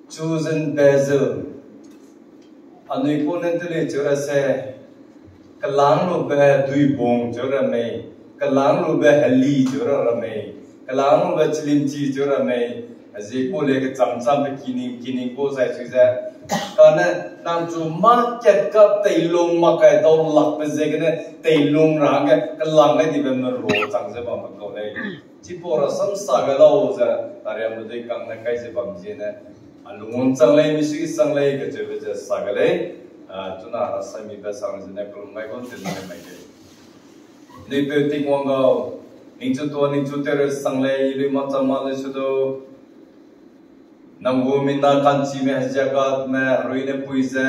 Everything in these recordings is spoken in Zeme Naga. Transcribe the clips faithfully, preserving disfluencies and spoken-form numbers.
Chosen vessel. Anui pau ne tele cheu ra se, kelanglube duibung cheu ra mei, kelanglube heli cheu ra ra mei, kelanglube chilimchi cheu ra mei, azi pau le kecham cham pe kining kining pau zai cheu ze, kane nang chu mâ kat ka teilung mak kai dau lakbe ziegene teilung ra hangge kelang gai dibe meru chang ze bam kau lei. Chipau rasam sa gai lau ze, tariambe dui kang ne kai ze bam ziene, a lungwang chang lei, misi chang lei, kacheube ze sa gai lei, a, chuna rasamibe sang ziene kelum gai gu tene mai lei. Nui peu Tingwang gau, ningchu tua, ningchu tew re sang lei, i lui ma cham ma le su du. Nang gu mina kanchime heziagatme herui ne pui ze,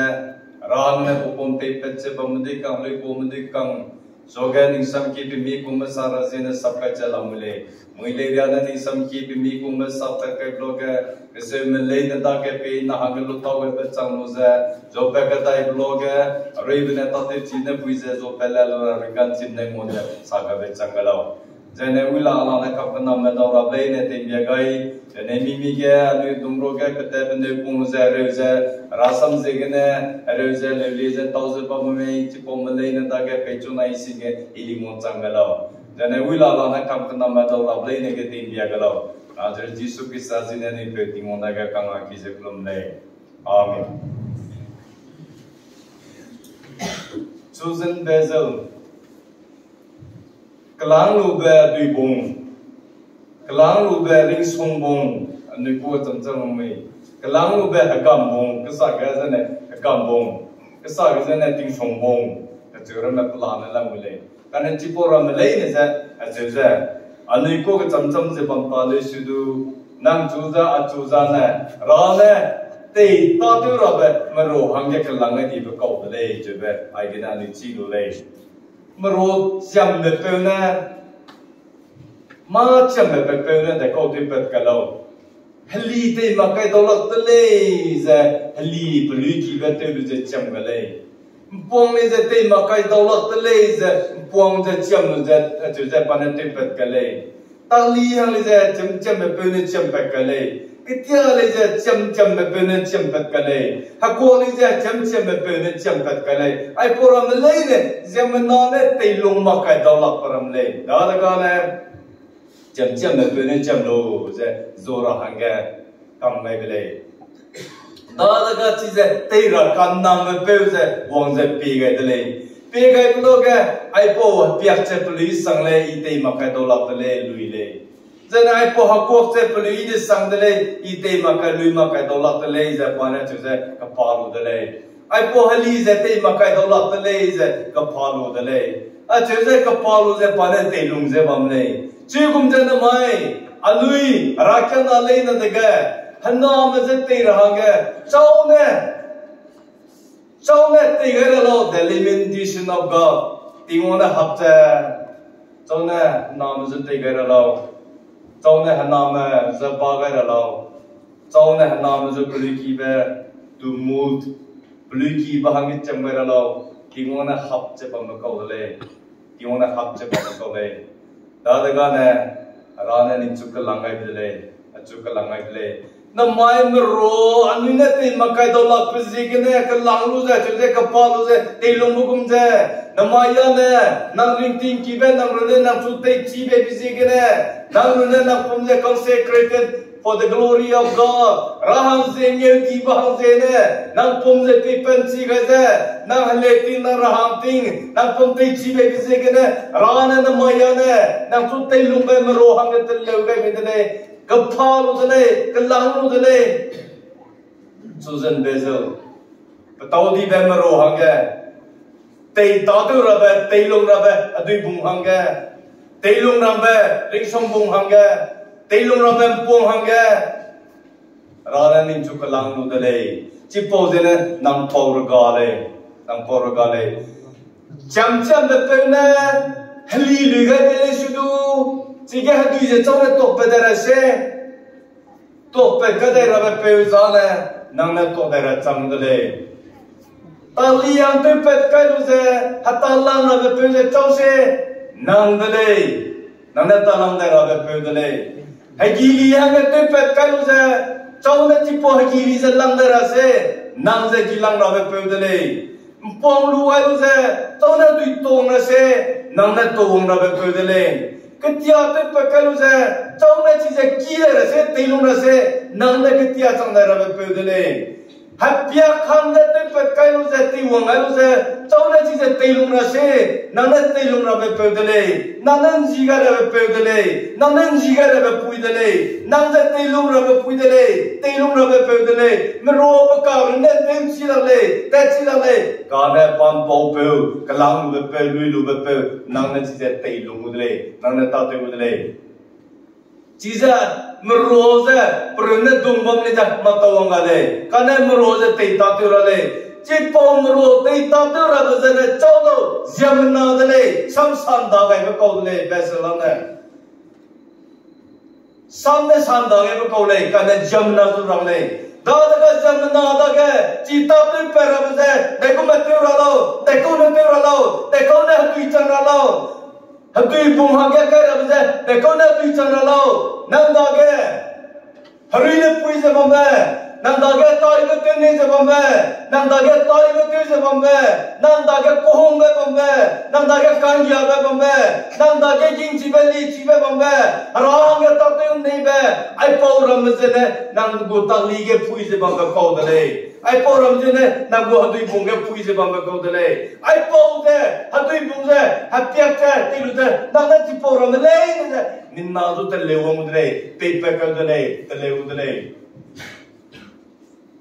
rang ne pupum teipat ze bamme dui kang, lui bamme dui kang, zuage ningsamkie pemi kungme sa ra ziene sap kai ze lamui lei. Mui lei riane ningsamkie pemi kungme sap tat kai bloge, keseume leine dage pei na hangge lutau gaibe chang lu ze, zuapat kadai bloge, heruibe ne tâtewchi ne pui ze zuapat le lu ra rui kanchim ne ngua ze sa gaibe chang gai lau. Zaine wi la la ne kapkenamme dau rap leine teimbia gai, zaine mimi ge anui dungro ge kete penui pung ze hereu ze, rasam ziegene, hereu ze, leulie ze, tau ze bam mei, chipaume leine dage peichu nai sing ge, i lingwang chang gai lau. Zaine wi la la ne kapkenamme dau rap leine ge teimbia gai lau. A ze Jisu Khrista ziene nui peu Tingwang dage kang a ki ze kelum lei. Amen. Chosen vessel. Kelanglube duibung, kelanglube ringsongbung, anui pu cham cham mui. Kelanglube hegambung, kesa ge zene hegambung, kesa ge zene tingsongbung, kacheu ramme pelane lamui lei. Kane chipau ramme leine ze, acheu ze, anui ku kecham cham ze bam ta lei su du, nang chu za, achu za ne, ra ne, tei tâtew rabe meru hangge kelang gai dibe kau de lei, cheube, aigene anui chi lu lei. Meru chiambe peu ne, mâ chiambe pe peu ne de kau tewpat kai lau. Heli tei mak kai dau lak de lei ze, heli peluikibe tew lu ze chiam gai lei. Mpuang lei ze tei mak kai dau lak de lei ze, mpuang ze chiam lu ze, acheu ze pa ne tewpat kai lei. Tali hang lei ze, chiam chiambe peu ne chiampat kai lei. Ketia lei ze, chiam chiambe peu ne chiampat kai lei. Hekuâ lei ze, chiam chiambe peu ne chiampat kai lei. Aipau ramme leine, ziemmena ne teilung mak kai dau lak pe ram lei. Dadegane, chiam chiambe peu ne chiam lu ze, zu ra hangge, kam gai be lei. Dadega chize tei ra kanangbe peu ze wang ze pie gai de lei. Pie gai pe luge, aipau piak ze pelui sang lei, i tei mak kai dau lak de lei, lui lei. Zene aipau hekuâ ze pelui i de sang de lei, i tei mak kai lui mak kai dau lak de lei, ze pa ne cheu ze kapa lu de lei. Aipau heli ze tei mak kai dau lak de lei, ze kapa lu de lei. Acheu ze kapa lu ze pa ne teilung ze bam lei. Chigum ze namai, anui, herakiangna leine dege, hename ze tei ra hangge, châu ne, châu ne tei gai ra lau, the lamentation of God. Tingwang ne hap ze, châu ne hename ze tei gai ra lau. Châu ne hename ze ba gai ra lau. Châu ne hename ze peluikibe, to mold, peluikibe hangge chiam gai ra lau. Tingwang ne hap ze bambe kau de lei. Tingwang ne hap ze bambe kau lei. Dadegane, Hera ne ningchu kelang gai de lei. Achu kelang gai de lei. Namai meru, anui ne tei mak kai dau lakbe ziegene, kelang lu ze, acheu ze, kapa lu ze, teilungbe gum ze. Namai ya ne, nang ringtingkibe, nang runne, nang chu teichibe be ziegene, nang runne, nang pum ze consecrated for the glory of God. Ra hang ze ngeudibe hang zene, nang pum ze peipenchi gai ze, nang heleting, nang ra hang ting, nang pum teichibe be ziegene, Hera ne namai ya ne, nang chu teilungbe meru hangge teleu gai be de lei, kapa lu de lei, kelang lu de lei. Chosen vessel. Petau dibe meru hangge, tei tâtew rabe, teilung rabe, aduibung hangge, teilung rabe, ringsongbung hangge, teilung rabe mpuang hangge, Hera ne ningchu kelang lu de lei. Chipau zene nang pau rega lei. Nang pau rega lei. Chiam chiambe peu ne heli lui gai de lei su du. Chige hedui ze châu ne tuakpat dai ra se. Tuakpat kadai rabe peu zane nang ne tuakdai ra chang de lei. Tali hang tewpat kai lu ze, hetalang rabe peu ze châu se nang de lei. Nang ne talang dai rabe peu de lei. Hegili hangge tewpat kai lu ze, Chau ne chipau hegili ze lang de ra se, nang ze gilang rabe peu de lei. Mpuang lu ai lu ze, chau ne dui tuang ra se, nang ne tuang rabe peu de lei. Ketia tewpat kai lu ze, chau ne chize ki de ra se, teilung ra se, nang ne ketia chang dai rabe peu de lei. Hepia kang ze tewpat kai lu ze, teiwang ai lu ze, chau ne chize teilung ra se, nang ne teilung rabe peu de lei, nang ne nji gai rabe peu de lei, nang ne nji gai rabe pui de lei, nang ze teilung rabe pui de lei, teilung rabe peu de lei, merua pe ka runne tewchi la lei, tatchi la lei, kane pampaupeu, kelanglube peu, luilube peu, nang ne chize teilung gu de lei, nang ne tâtew gu de lei. Chize merua ze, perunne dung bam lei ze, mâ tau wang ga lei. Kane merua ze tei tâtew ra lei. Chipau merua tei tâtew rabe zene chau lau, ziemmena de lei, sam sanda gaibe kau de lei, Beselam ne. Sam ne sanda gaibe kau lei, kane ziemmena zu rang lei. Dadege ziemmena dage, chi tâtew pat rabe ze, daikau ne tew ra lau, daikau ne tew ra lau, daikau ne hedui chang ra lau. Hedui bung hangge kai rabe ze, daikau ne hedui chang ra lau. Nang dage, herui ne pui ze bambe, nang dage taibe tew nei ze bambe, nang dage taibe tew ze bambe, nang dage kehungbe bambe, nang dage kanggiabe bambe, nang dage gingchibe lichibe bambe, hera hangge tâtew neibe, aipau ramme zene, nang gu tangli ge pui ze bambe kau de lei. Aipau ram zene, nang gu hedui bung ge pui ze bambe kau de lei. Aipau ze, hedui bung ze, hepiak ze, tei lu ze, nang ne chipau ramme leine ze, mina zu teleu wang de lei, peipat kau de lei, teleu de lei.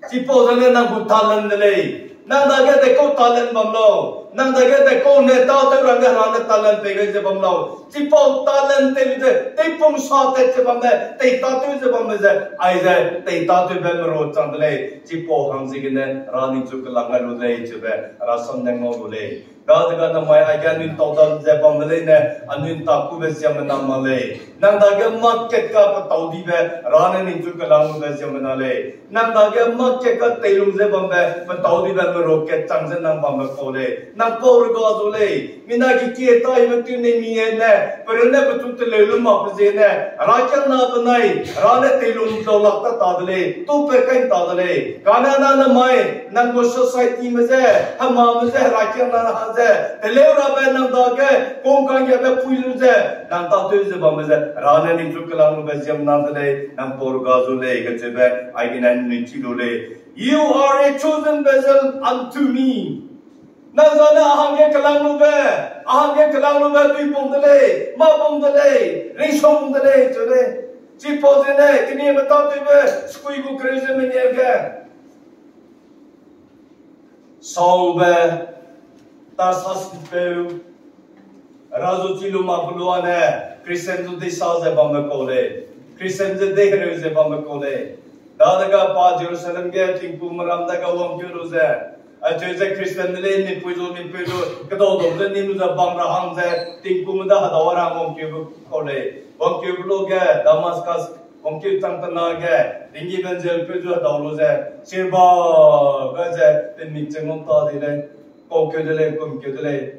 Chipau zene nang gu talent de lei. Nang dage dekau talent bam lau. Nang dage dekau ne tâtew rangge hera ne talent pei gai ze bam lau. Chipau talent tei lu ze, teipung sa tat ze bambe, tei tâtew ze bambe ze, aize, tei tâtewbe merua chang de lei. Chipau hang ziegene, hera ningchu kelang gai lu lei, chibe, hera sam ne ngau lu lei. Dadege namai aige anui ntau dan ze bam de leine, anui ntakube ziemmena mak lei. Nang dage market ka petau dibe, hera ne ningchu kelang lube ziemmena lei. Nang dage market ka teilung ze bambe, petau dibe merua kat chang ze nang bambe kau lei. Nang pau rega zu lei. Mina ge kie taibe tew nei mi ne, perunne pechu teleu lu makbe ziene, herakiangna benai, hera ne teilung dau lak ta ta de lei, tupat kai ta de lei. Kane nang namai, nang gu societyme ze, hemame ze, herakiangna ha ze, teleu rabe nang dage, kungkanggiabe pui lu ze, nang tâtew ze bambe ze, hera ne ningchu kelang lube ziemmena de lei, nang pau rega zu lei, kacheube, aigene nui chi lu lei. You are a chosen vessel unto me. Nang zane a hangge kelang lube, a hangge kelang lube dui bung de lei, mâ bung de lei, ringsa bung de lei, cheu lei. Chipau zene, kenieme tâtewbe, sukui gu kereu ze mengeu ge. Saulbe, Tarsaspeu, hera zu chi lu mak pe lu ane, Christian zu deisa ze bambe kau lei, Christian ze deihereu ze bambe kau lei. Dadege pa Jerusalem ge tingkume ram dage wangkeu lu ze, acheu ze Christian de lei, mipui zu, mipui zu, kedau dau ze nim lu ze bam ra hang ze, tingkume da hedau ra wangkeube kau lei. Wangkeube lu ge, Damascus, wangkeu chang tena ge, tinggi benzelpeu zu hedau lu ze, sirba, ga ze, pemik ze ngam ta di lei, kaukeu de lei, kumkeu de lei.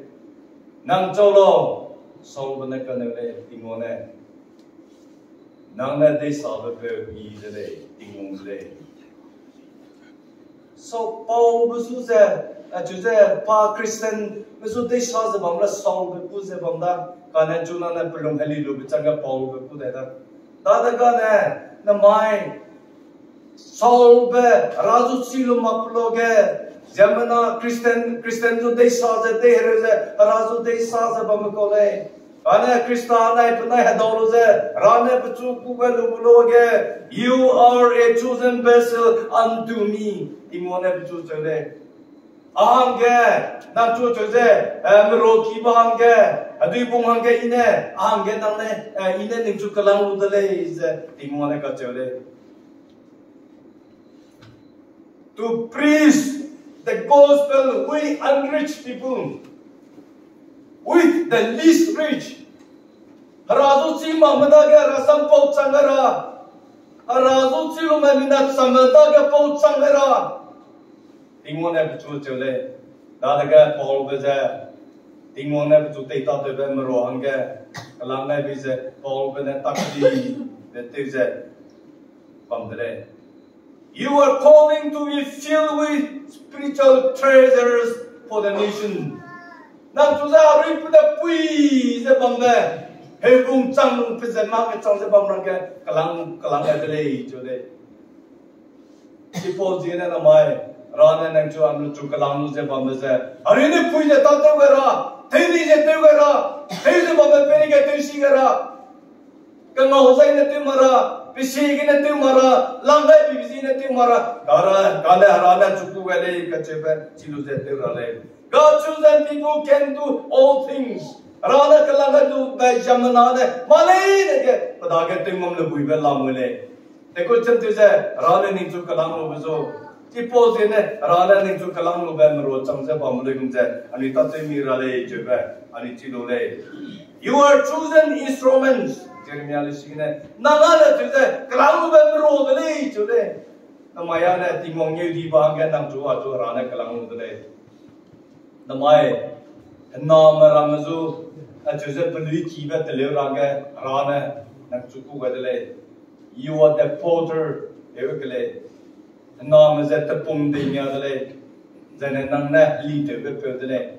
Nang chau lau, Saulbe ne kaneu lei, Tingwang ne. Nang ne deisabe peu I de lei, Tingwang de lei. So, Paulbe zu ze, acheu ze, pa Christianbe zu deisa ze bam le Saulbe kû ze bam da, kane chuna ne pelung heli lube changge Paulbe kû dai da. Dadege ne, namai, Saulbe, hera zu chi lu mak pe lu ge, ziemmena Christian, Christian zu deisa ze, deihereu ze, hera zu deisa ze bamme kau lei. Kane Khrista nai penai hedau lu ze, hera ne pechu kû gai lu bu lu ge, You are a chosen vessel unto me. Tingwang ne pechu cheu lei. A hangge, nang chu cheu ze, eh, merokibe hangge, heduibung hangge I ne, a hangge nang ne, eh, I ne ningchu kelang lu de lei ze, Tingwang ne kacheu lei. To preach the gospel with unreached people, with the least reach. Hera zu chi makme dage hera sam pau chang gai ra. Hera zu chi lume mina chamme dage pau chang gai ra. Tingwang ne pechu cheu lei. Dadege Paulbe ze, Tingwang ne pechu teitatewbe merua hangge, kelang gai bi ze, Paulbe ne tak di, be tew ze, bam de lei. You are calling to be filled with spiritual treasures for the nation. Nang chu ze arui pu de pui ze bambe, heubung chang pe ze ma ke chang ze bam rangge kelang kelang ai de lei chu lei. Chipau ziegene namai, Hera ne nang chu anui chu kelang lu ze bambe ze, arui ne pui ze tâtew gai ra, teini ze tew gai ra, tew ze bambe peirei ge tewsi gai ra. Kengau zai ne tew ma ra, pesi gene tew ma ra, lang gai bibe zi ne tew ma ra, kara, kane Hera ne chu ku gai lei kacheube, chi lu ze tew ra lei. God chosen people can do all things. Hera ne kelang gai lu be ziemmena ne, ma leine ge, pe dage tew ngam le buibe lam gu lei. Tekui cham tew ze, Hera ne ningchu kelang lube zu. Chipau ziegene, Hera ne ningchu kelang lube merua chang ze bam lui gum ze, anui tâtew mi ra lei cheube, anui chi lu lei. You are chosen instruments. Jeremia le sigene, nang a le tew ze, kelang lube merua de lei cheu lei. Namai a ne Tingwang ngeu di ba hangge nang chu a chu Hera ne kelang lu de lei. Namai, hename ramme zu, acheu ze peluikibe teleu rangge, Hera ne, nang chu ku gai de lei. You are the potter, eu ke lei. Hename ze tepung dei nia de lei. Zai ne nang ne helitewbe peu de lei.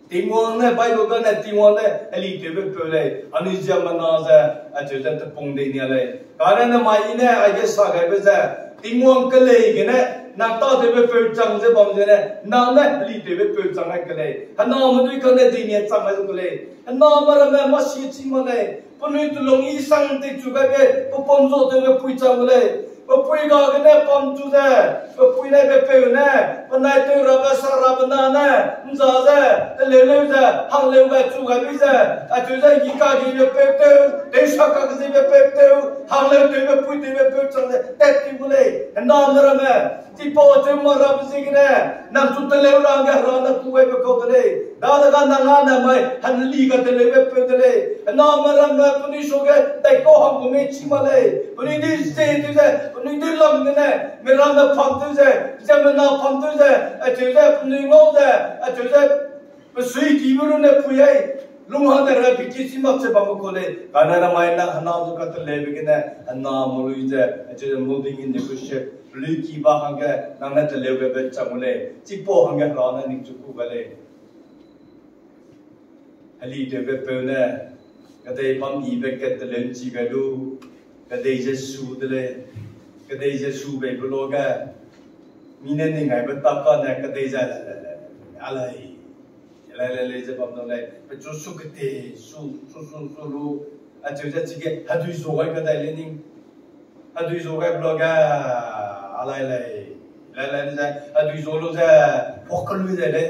Tingwang ne, Bible ga ne Tingwang ne helitewbe peu lei. Anui ziemmena ze, acheu ze tepung dei nia lei. Kane namai i ne aige sa gaibe ze, Tingwang kelei gene, nang tâtewbe peu chang ze bam zene, nang ne helitewbe peu chang ai ke lei. Hename dui kane dei nia chang ai ke lei. Hename ramme masi chi ma lei. Penui telung i sang tei chu gaibe, pe pum zu tewbe pui chang gu lei. Pe pui ga gene pam chu ze, pe pui nai pe peu ne, penai tew rabe sa rabe na ne, nza ze, teleu leu ze, hangleu gai chu gaibe ze, acheu ze i ka dibe peu tew, tewsa kakezibe peu tew, hangleu tewbe pui tewbe peu chang ze tat ti gu lei. Hename ramme, chipau acheu ma rabe ziegene, nang chu teleu rangge Hera ne ku gaibe kau de lei. Dadege nang a namai, heli ga teleube peu de lei. Hename ramme penui suage, taikau hang gu mei chi ma lei. Penui dui ze tew ze, penui dui lam gene, miramme pam tew ze, ziemmena pam tew ze, acheu ze, penui ngau ze, acheu ze, pesuikibe runne pui ai, lung hang de ra peki chi mak ze bam kau lei. Kane namai nang hename zu kateleube gene, hename lui ze, acheu ze, moving in the Christian, peluikibe hangge, nang ne teleube be chang gu lei. Chipau hangge Hera ne ningchu ku gai lei. Helitewbe peu ne, kedei bam ibe kat teleu nchi gai lu, kedei ze su de lei, kedei ze su beibe luage, mi ne ning gaibe tak kane kedei ze, alai, lei, lei, lei, ze bam dau lei, pechu su kete, su, su, su, su lu, acheu ze chige, hedui zu gai kedai lei ning, hedui zu gaibe luage, alai lei, lei, lei, ze, hedui zu lu ze, huak kelui de lei,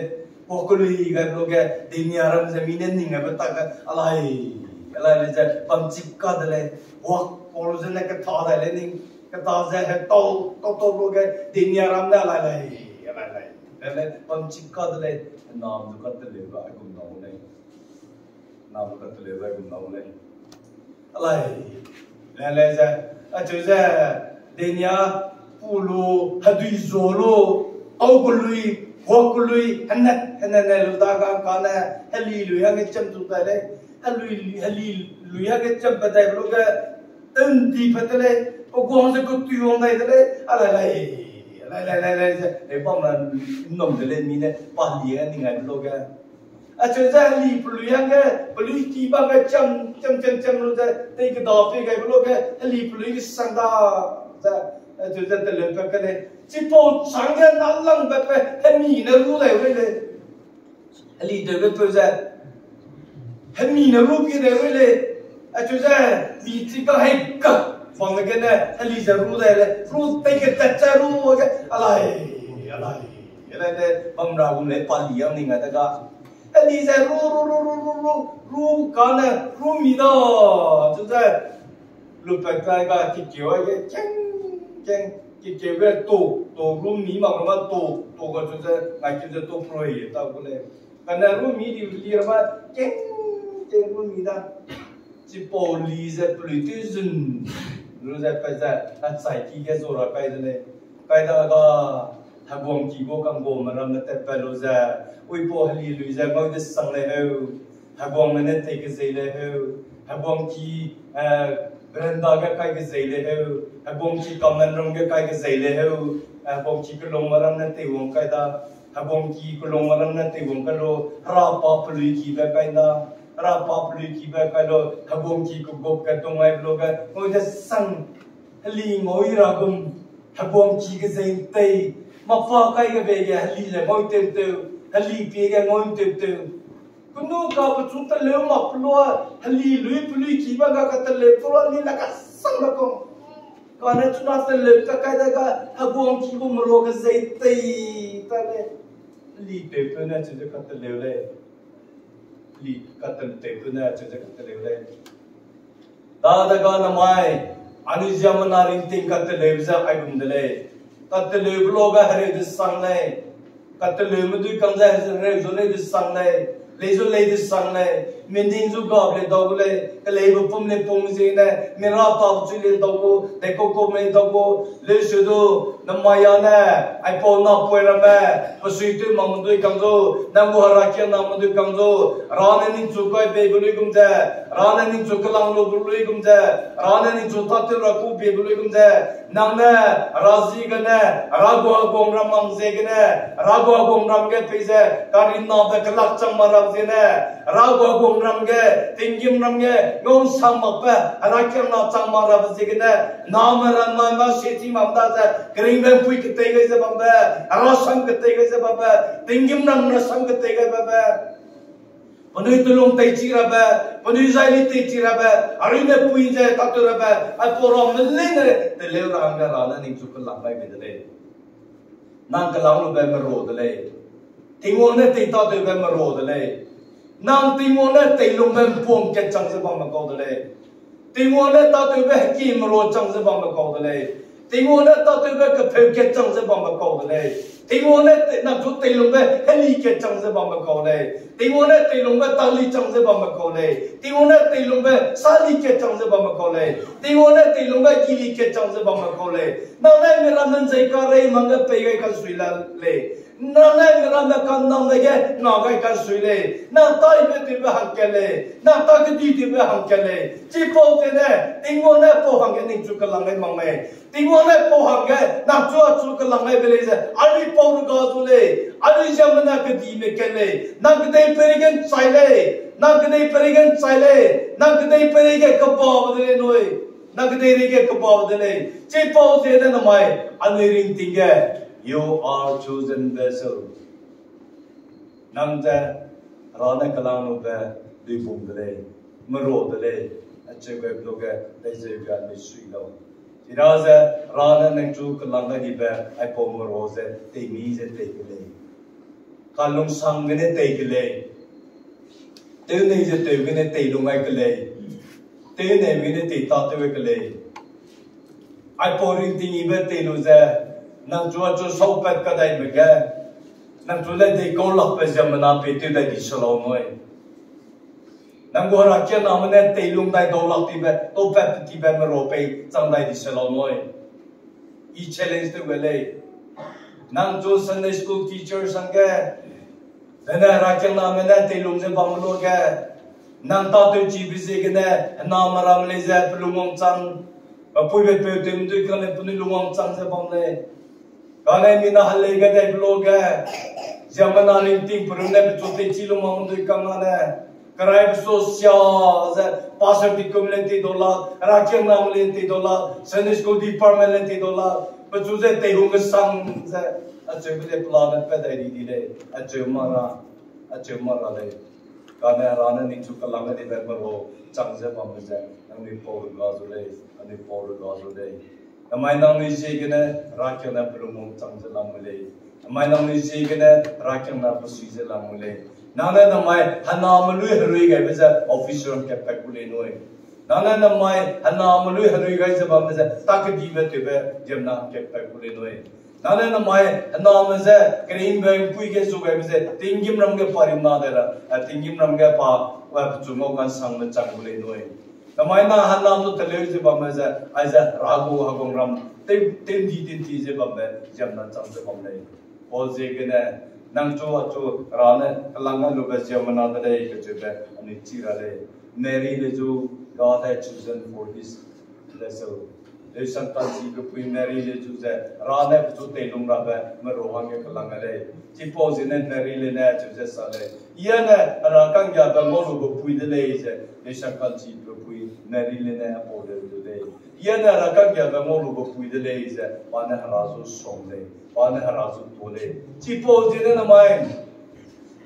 huak kelui gaibe luage, denia ram ze mi ne ning gaibe tak ge, alai, alai lei ze, bam chip ka de lei, huak pau lu ze ne keta dai lei ning, keta ze he tau, tau, tau luage, denia ram ne alai lei, alai lei, lei, lei, bam chip ka de lei, nam zu kateleu ba, gum dau lei. Nam kateleu ba gum dau lei. Alai, lei, lei ze, acheu ze, denia, pu lu, hedui zu lu, tau kelui, huak kelui, hene, hene, ne lu dage kane, heli lui hangge cham tu dai lei, heli, heli lui hangge cham pe daibe luage, tendi pat de lei, pe guang ze ketui wang dai de lei, alai lei, alai lei, lei, lei, ze, e bam na, nnum de lei, mi ne, pa li a ning gaibe luage. Acheu ze heli pelui hangge, peluikibe hangge cham, cham, cham, cham lu ze, tei keda pei gaibe luage, heli pelui kesang da, ze, acheu ze teleu pat ke lei. Chipau changge na langbe pe, hemi ne lu dai rui lei. Helitewbe peu ze, hemi ne lu pi dai rui lei. Acheu ze, mi chi ka hei ka, bam gene, heli ze ru dai lei. Ru tei ketat ze ru ge, alai, alai, alai de, bam ra gum lei, pa li a ning a de ga. Heli ze ru, ru, ru, ru, ru, ru, ru kane, ru mi da, acheu ze, lupat kai ga kikeu aige keng, keng, kikeu ge tu, tu ru mi mak ra ma tu, tu ga chu ze, ngai keu ze tu proi ta gu lei. Kane ru mi di li ra ma keng, keng ru mi da. Chipau li ze pelui tew zun, lu ze pat ze, achai ki ge zu ra kai de lei. Kai da ga, heguang ki gu kangguame ramme tatpat lu ze, uipau heli lui ze ngau desang lei heu, heguangme ne tei kezei lei heu, heguang ki, eh, Veranda ge kai kezei le heu, heguangki common room ge kai kezei le heu, heguangki kelungme ram ne teiwang kai da, heguangki kelungme ram ne teiwang kai lu, hera pa peluikibe kai da, hera pa peluikibe kai lu, heguangki kegup ge tung ai be lu ge, ngau de sang, heli ngau i ra gum, heguangki kezei tei, mapa kai ge bei ge heli ze ngau tew tew, heli pie ge ngau tew tew. Kenu ka pechu teleu mak pelua, heli lui peluikibe ga kateleu pelua, heli la kasangbe kau. Kane chuna teleu ka kai de ga, heguangki gu merua kezei tei ta lei. Heli tewpeu ne cheu ze kateleu lei. Heli katel tewpeu ne cheu ze kateleu lei. Dadege namai, anui ziemmena ringting kateleube ze aigum de lei. Kateleube lu ge hereu desang lei. Kateleumedui kang ze hereu zu lei desang lei. Lei zu lei desang lei. Meaning zu gabe lei dau gu lei. Keleibe pum lei pum ziegene, mira tabe chui lei dau gu, deikau kau lei dau gu, leuse du, namai a ne, aipau napoi ramme, pesuitew makmedui kang zu, nang gu herakiangnamedui kang zu, Hera ne ningchu kai beibe luigum ze, Hera ne ningchu kelang lube luigum ze, Hera ne ningchu tâtew ra ku beibe luigum ze, nang ne, Hera ziegene, Hera gu heguangram mang ziegene, Hera gu heguangram ge peize, karinabe kelak chang mak ra ziegene, Hera gu heguangram ge, tinggîmram ge, ngau sang makbe, herakiangna chang mak rabe ziegene, name ramme ma seti mam da ze, keringbe mpui ketei gai ze bambe, Hera sam ketei gai ze bambe, tinggîmram rasam ketei gai bambe. Penui telung teichi rabe, penui zaili teichi rabe, arui ne pui ze tâtew rabe, aipau ramme leine teleu ra hangge Hera ne ningchu kelang gai bei de lei. Nang kelang lube merua de lei. Tingwang ne tei tâtewbe merua de lei. Nang Tingwang ne teilungbe mpuang kat chang ze bamme kau de lei. Tingwang ne tâtewbe heki merua chang ze bamme kau de lei. Tingwang ne tâtewbe kepeu kat chang ze bamme kau de lei. Tingwang ne te-, nang chu teilungbe heli kat chang ze bamme kau lei. Tingwang ne teilungbe tali chang ze bamme kau lei. Tingwang ne teilungbe sali kat chang ze bamme kau lei. Tingwang ne teilungbe gili kat chang ze bamme kau lei. Nang ne miramme nzei karei mang ge pei gai kansui la lei. Nang ne miramme kanambe ge nga gai kansui lei. Nang taibe tewbe hangkat lei. Nang ta kedi tewbe hangkat lei. Chipau zene, Tingwang ne pau hangge ningchu kelang gai mak mei. Tingwang ne pau hangge, nang chu achu kelang gai be lei ze, anui pau rega zu lei, anui ziemmena kedime kat lei, nang kedeipeirei ge nchai lei, nang kedeipeirei ge nchai lei, nang kedeipeirei ge kebabe de lei nui, nang kedeireige kebabe de lei, chipau zene namai, anui ringting ge, you are chosen vessel. Nang ze, Hera ne kelang lube, luibung de lei, merua de lei, acheu gai be luge, dei zeu ge anui sui lau. Chira ze, Hera ne nang chu kelang gai dibe, aipau merua ze, teimi ze tei ke lei. Kalungsang gene tei ke lei. Tewnei ze tew gene tei lung gai ke lei. Tewnei gene tei tâtew ke lei. Aipau ringting yibe tei lu ze, nang chu achu saupat kadaibe ge, nang chu le deikau lakbe ziemmena pei tew dai di se lau nui. Nang gu herakiangname ne teilung dai dau lak tibe, taupat tibe merua pei chang dai di se lau nui. I challenge tew gai lei. Nang chu Sunday school teacher sangge, zene herakiangname ne teilung ze bam luge, nang tâtewchibe ziegene, hename ram lei ze pelung wangchang, pepuibe peu tewmedui kane penui lung wangchang ze bam lei. Kane mina helei gai dai be luge, ziemmena ringting perunne pechu teichi lung wangmedui kangane, keraibe su sia ze, pastor deacon le tei dau lak, herakiangname le tei dau lak, Sunday school department le tei dau lak, pechu ze teihung kesang ze, acheube le pelane pat dai di di lei, acheu mâ ra, acheu mâ ra lei. Kane Hera ne ningchu kelang gai dibe merua chang ze bambe ze, nangnui pau rega zu lei, nangnui pau rega zu lei. Namai nangnui ziegene, herakiangna pelung wangchang ze lamui lei. Namai nangnui ziegene, herakiangna pesui ze lamui lei. Nang ne namai hename lui herui gaibe ze officer hangkat pat gu lei nui. Nang ne namai hename lui herui gai ze bambe ze, takedibe tewbe ziemmena hangkat pat gu lei nui. Nang ne namai hename ze, keringbe mpui ge zu gaibe ze, tinggîmram ge parimna de ra, a, tinggîmram ge pa, a, pechu ngau kansangbe chang gu lei nui. Namai nang hename teleu ze bamme ze, aize Hera gu heguangram, tew, tew'ndi tew'ndi ze bambe, ziemmena chang ze bam lei. Pau ziegene, nang chu achu Hera ne kelang gai lube ziemmena de lei kacheube, anui chi ra lei. Mary le zu, God had chosen for this Lesau, Leusangkanchibe pui Mary le chu ze, Hera ne pechu teilung rabe meru hangge kelang lei. Chipau ziegene Mary le ne chu ze sa lei, I ne Hera ka'nggiabe ngaulube pui de lei ze, Leusangkanchibe pui Mary le ne apau leu de lei. I ne Hera ka'nggiabe ngaulube pui de lei ze, pa ne Hera zu song lei, pa ne Hera zu tu lei. Chipau ziegene namai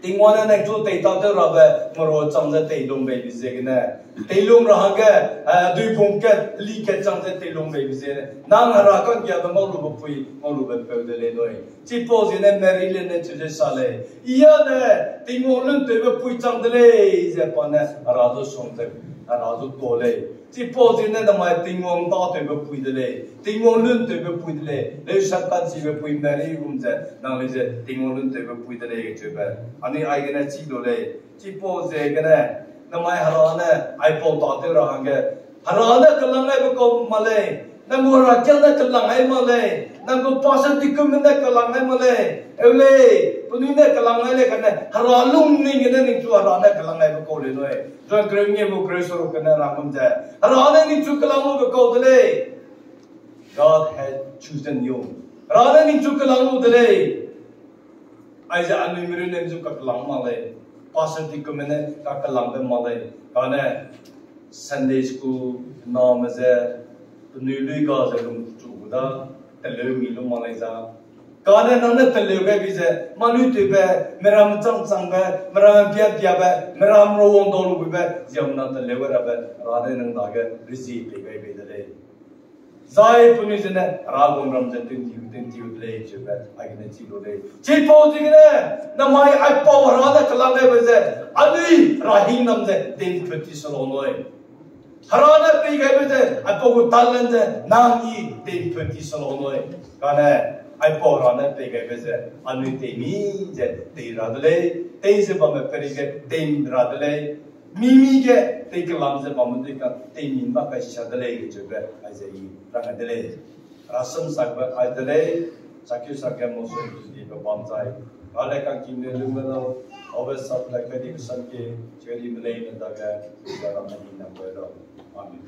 Tingwang ne nang chu tei tâtew rabe meru chang ze teilung beibe ziegene, teilung ra hangge, eh, duibung kat, heli kat chang ze teilung beibe ziegene, nang Hera ka'nggiabe ngaulube pui, ngaulube peu de lei nui. Chipau ziegene Mary le ne chu ze sa lei, I ne Tingwang luntewbe pui chang de lei ze pa ne Hera zu song ze, Hera zu tu lei. Chipau ziegene namai Tingwang tâtewbe pui de lei, Tingwang luntewbe pui de lei, Leusangkanchibe pui Mary gum ze, nang le ze Tingwang luntewbe pui de lei kacheube anui aigene chi lu lei. Chipau ziegene namai Hera ne aipau tâtew ra hangge, Hera ne kelang gaibe kau mak lei, nang gu Hera kiang ne kelang gai mak lei, nang gu pastor deaconme ne kelang gai mak lei, eu lei, penui ne kelang gai lei kane, Hera lungning gene ningchu Hera ne kelang gaibe kau lei nui. John kereu ngie gu kereu seruk gene rang gum ze, Hera ne ningchu kelang lube kau de lei. God has chosen you. Hera ne ningchu kelang lu de lei. Aize anui mi runne zu kakelang mak lei. Pastor deaconme ne kakelangbe mak lei. Kane Sunday school name ze penui lui ga ze lungchu gu da, teleu mi lu mak lei za. Kane nang ne teleu gaibe ze, mâ luitewbe, meram chang changbe, meram pia piabe, meram rawang dau lu buibe, ziemmena teleu gai rabe, Hera ne nang dage rezie pei gai bei de lei. Zai penui zene Hera gum ram ze tintiu tintiu de lei cheube aigene chi lu lei. Chipau ziegene namai aipau Hera ne kelang gaibe ze, anui Hera hingnam ze tei'mput ti se lau nui. Hera ne pei gaibe ze aipau gu talent ze nang I tei'mput ti se lau nui. Kane aipau Hera ne pei gaibe ze anui tei mi ze tei ra de lei, tei ze bamme peri ge tei ra de lei, mi mi ge tei kelam ze bamme dui ka tei mi ba kai sia de lei cheube aize I rang gai de lei. Rasam sakbe ai de lei, sakeu sakge mosui dibe bam zai, Hera le kangkingme lungme lau, aube sap lai kai dibe sam ke, cheri me leine dage, ze ramme hingnam gai lau. Amen.